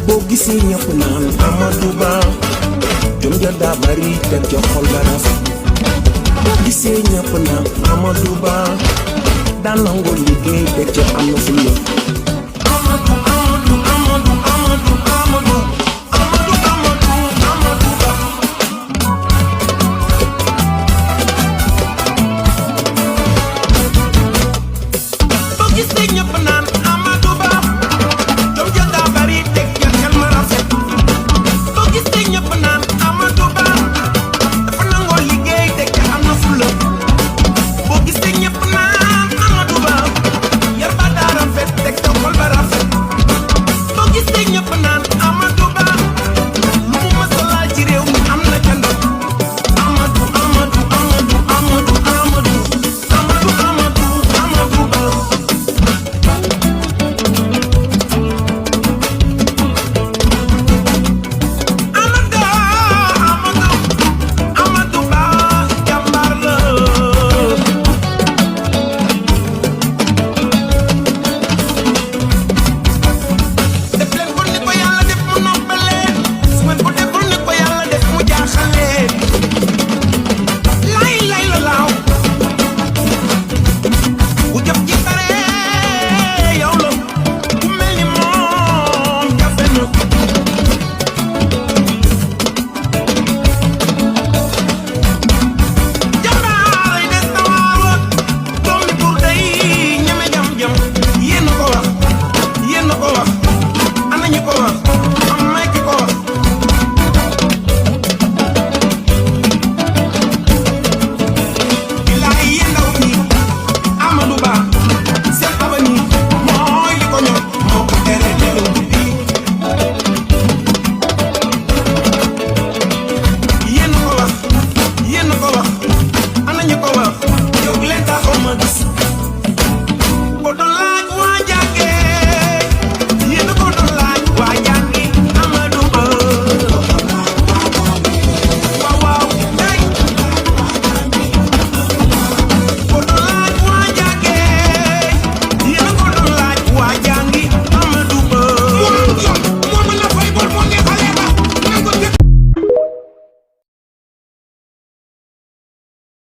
boo gisee ñëpp naan Amadou Ba jom ja daa bari teg ca xol ba rafet boo gisee ñëpp naan Amadou Ba daan nangu liggéey teg ca am na fulla Amadou Amadou Amadou Amadou Amadou Amadou Amadou Amadou Ba boo gisee ñëpp naan Amadou Ba jom ja daa bari teg ca xel ma rafet boo gisee ñëpp naan Amadou Ba dafa nangoo liggéey teg ca am na fulla boo gisee ñëpp naan Amadou Ba yar ba daa rafet teg ca xol ba rafet boo gisee ñëpp naan Amadou Ba lu mu mës a laal ci réew mi am na ca ndam Amadou Amadou Amadou Amadou Amadou Amadou Amadou Amadou Ba Amadou Ba jàmbaar la def leen ko ni ko yàlla def mu noppaleen su ngeen ko deful ni ko yàlla def mu jaaxaleen lay lay la laaw bu jëf ji bare yow la ku mel ni moom jafe na jàmbaar yi des na waawa doomi buur day ñeme jam-jam yéen a ko wax ana ñi ko wax